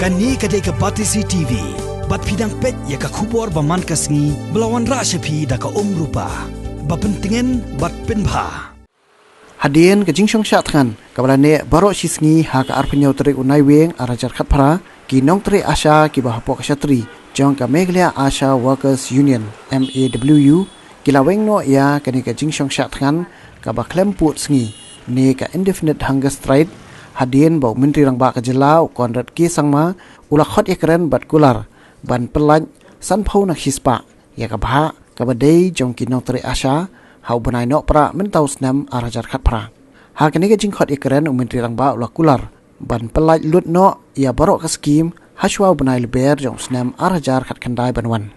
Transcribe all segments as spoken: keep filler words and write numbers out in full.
Kane ka dei ka Batesi T V. Bad phi dang peit ïa ka khubor ba man ka sngi ba la wanrah sha phi da ka Umrupa. Ba pyntngen bad pynbha. Hadien ka jingshong shah thngan kaba la neh baroh shi sngi ha ka arphew tarik u Naiwieng ar hajar khatphra, ki nongtrei ASHA kiba hapoh ka shatri jong ka Meghalaya ASHA Workers Union, M A W U, ki la weng noh ïa kane ka jingshong shah thngan kaba khlem pud sngi ne ka indefinite hunger strike, hadien ba u Myntri Rangbah ka jylla u Conrad K Sangma u la khot ïakren bad kular ban pyllait sanphew na ka shispah ïa ka bhah kaba dei jong ki nongtrei ASHA ha u bnai Nohprah mynta u snem ar hajar khatphra. Ha kane ka jingkhot ïakren u Myntri Rangbah u la kular ban pyllait lut noh ïa baroh ka skim hashwa u bnai Lber jong u snem ar hajar khatkhyndai ban wan.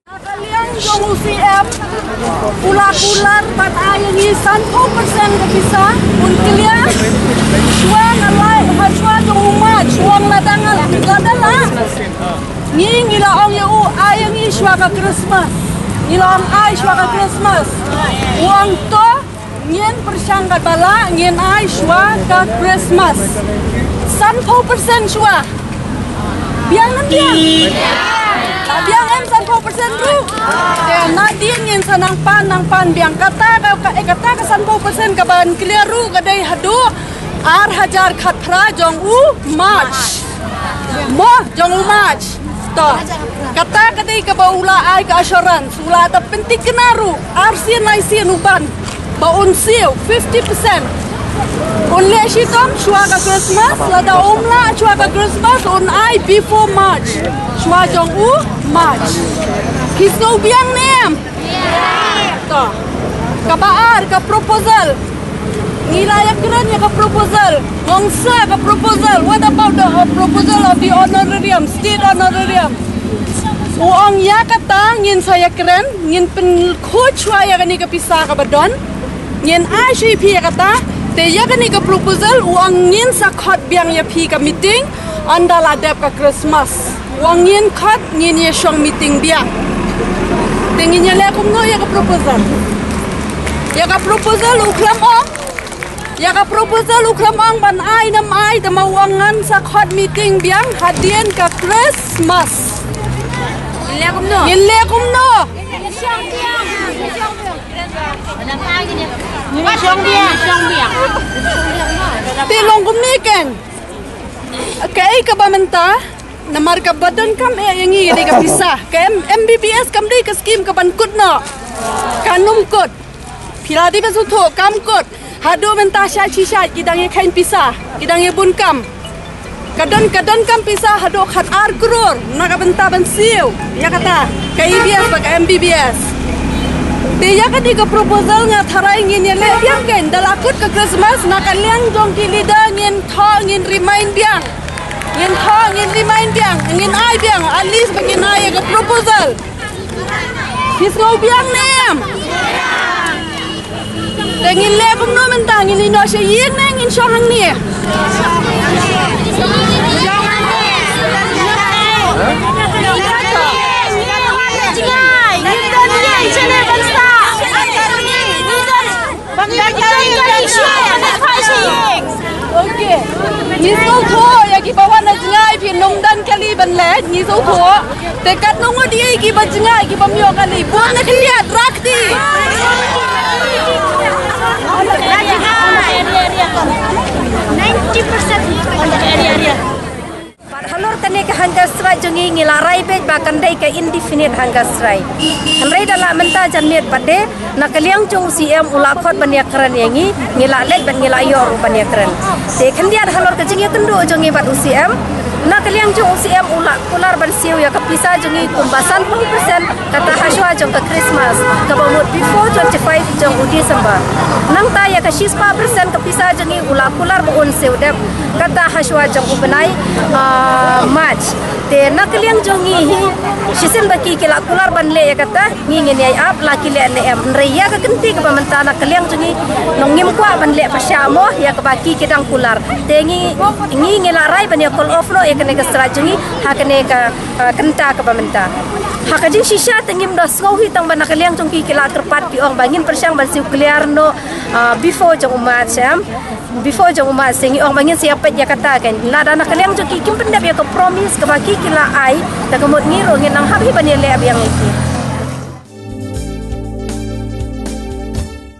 Ka liang jong u C M u la kular ban ai ïa ngi sanphew percent ka pisa, un clear. Shuwa nga lai, hashwa jong u March, shuwa nga la dang la dang la. Ngi, ngi la ong ïa u, ai ïa ngi shuwa ka Christmas. Ngi la ong ai shuwa ka Christmas. U ong to, ngin pyrshang katba lah, ngin ai shuwa ka Christmas. Sanphew percent shuwa. Biang ne ym biang? Biang em sanphew percent ruh? Te nadien ngin sa nang pan, nang pan biang. Kata ka, ka, eh, kata ka sanphew percent kaban clear ruh ka dei haduh ar hajar khatphra jong u March. Mo, jong u March. To. Kata ka dei kaba u la ai ka assurance, u la da pynthikna ruh, arsien laisien u ban ba un siew fifty percent. Un leh shitom shuwa ka Christmas, lada um lah shuwa ka Christmas, un ai before March. Shuwa jong u March. Phi sngew biang ne em? To. Kaba ar ka proposal. Ngi la ïakren ïa ka proposal. Ngong sa ka proposal. What about the, uh, proposal of the honorarium, state honorarium? U ong ïa kata ngin sa ïakren, ngin pynkhuid shuwa ïa kane ka pisa kaba don. Ngin ai shuwa ïa phi ïa kata. Te ïa kane ka proposal u ong ngin sa khot biang ïa phi ka meeting. Ynda la dep ka Christmas. U ong ngin khot, ngin ïa shong meeting biang. Te ngin ïa leh kumno ïa ka proposal? Ïa ka proposal u khlem ong. Ïa ka proposal u khlem ong ban ai ne ym ai, te ma u ong ngan sa khot meeting biang hadien ka Christmas. Ngin leh kumno? Ngin leh kumno? Ngin shong biang. Te long kumne keiñ. Kaei kaba mynta, namar kaba donkam eh ïa ngi ka dei ka pisa. Ka M-, M B B S kam dei ka skim kaban kut noh. Kan ym kut. Phi la dei ban sngewthuh kam kut. Haduh mynta shait shi shait ki dang ïa kheiñ pisa, ki dang ïa bun kam. Ka don, ka donkam pisa haduh khat ar klur na ka bynta ban siew ïa kata ka E B S bad ka M B B S. Te ïa kane ka proposal nga tharai ngin ïa leh biang keiñ, da la kut ka Christmas, na ka liang jong ki leader ngin thoh, ngin remind biang. Ngin thoh, ngin remind biang, ngin ai biang, at least ba ngin ai ïa ka proposal. Phi sngew biang ne em? Te ngin leh kumno mynta, ngin ïeh noh sha ïing ne ngin shong hangne? Okay. Ngi sngewthuh ïa kiba wan na jngai, phi nym don kali ban leit, ngi sngewthuh. Te katno ngut ïa kiba jngai, kiba ym ïoh kali, bun ne khyndiat, rah kti. Ninety percent. Bad halor kane ka hunger strike jong ngi, ngi la rai beit ba kan dei ka indefinite hunger strike. Hynrei da la mynta janmiet pat de, na ka liang jong u C M u la khot ban ïakren ïa ngi, ngi la leit bad ngi la ïoh ruh ban ïakren. Te khyndiat halor ka jingïakynduh jong ngi bad u C M, na ka liang jong u C M u la kular ban siew ïa ka pisa jong ngi kumba sanphew percent, kata hashwa jong ka Christmas, kaba mut before twenty-five jong u December. Nangta ïa ka shispah percent ka pisa jong ngi u la kular ba un siew dep, kata hashwa jong u bnai, ah, March. Te na ka liang jong ngi hi, shisien ba ki ki la kular ban leh ïa kata, ngi ngin ïai ap la ki leh ne em. Hynrei ïa ka kynti kaba mynta na ka liang jong ngi, nong ngim kwah ban leh pyrshah mo ïa kaba ki ki dang kular. Te ngi, ngi ngi la rai ban ïa call off noh ïa kane ka strike jong ngi ha kane ka, ah, kynta kaba mynta. Ha ka jingshisha te ngim da sngew hi tang ba na ka liang jong ki ki la kyrpad ki ong ba ngin pyrshang ban siew clear noh, ah, before jong u March em. Before jong u March te ngi ong ba ngin sa ïa peit ïa kata kan. Lada na ka liang jong ki kim pyndep ïa ka promise kaba ki ki la ai, da ka mut ngi ruh ngin nang hap hi ban ïaleh biang ïa ki.